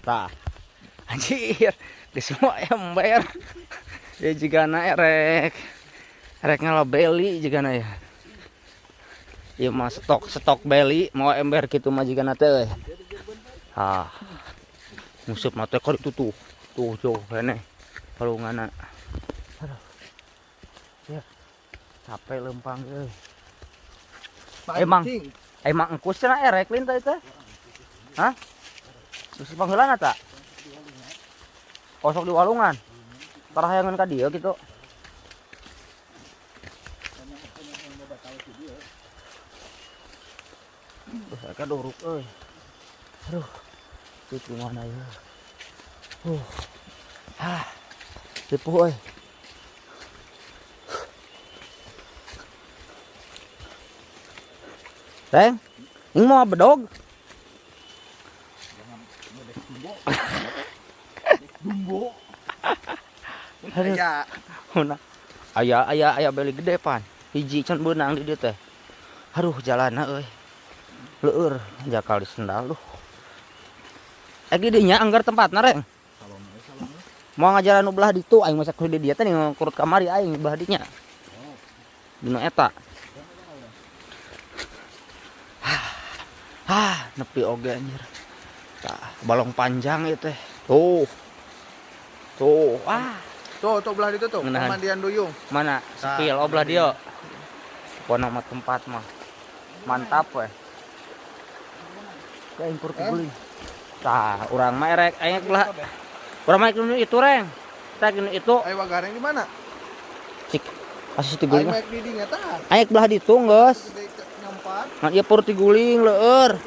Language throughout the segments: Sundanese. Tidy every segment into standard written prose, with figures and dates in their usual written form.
Tah. Anjir, di semua ember. Ya jigana rek. Rek ngalabeli jigana ya. Ieu mah stok beli mau ember kitu mah jigana teh euy. Ah. Musuh mah teh itu tuh. Tuh jauh keneh. Palungana. Aduh. Ya. Capek lempang euy. Emang emang engkus cenah erek lin teh teh. Hah? Geus pangheulana ta? Kosok di walungan. Tara hayangan ka dieu kitu. Duh, ka doruk euy. Aduh. Itu mana ya? Hah. Ripuh euy. Reng, ini mau bedog? Dumbo. Aya. Aya aya aya beli gede pan. Hiji can beunang di dieu teh. Aduh, jalanna euy. Leueur, jakal di sendal duh. Di dinya anggar tempatna, Reng. Mau ngajaran nu belah ditu aing mah sakudu di dieu teh ngurut kamari aing belah dinya. Dina eta. Ah, nepi oge anjir. Tah, balong panjang ieu teh. Tuh. Tuh, ah. Tuh, tuh belah ditu tuh, pemandian duyung. Mana? Sepil, oh belah dieu. Pokona mah tempat mah. Mantap weh. Ya impor guling. Tah, urang mah erek aing belah. Urang mah itu, Reng. Tah itu. Ayo wagareng di mana? Cik. Kasih ti guling. Aing mah di dinya tah. Aing belah ditu geus. Nah, ieu pur tiguling leueur.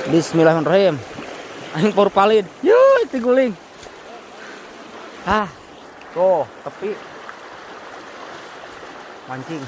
Bismillahirrahmanirrahim. Aing pur palid. Yuh, tiguling. Ah. Tuh, tepi. Mancing.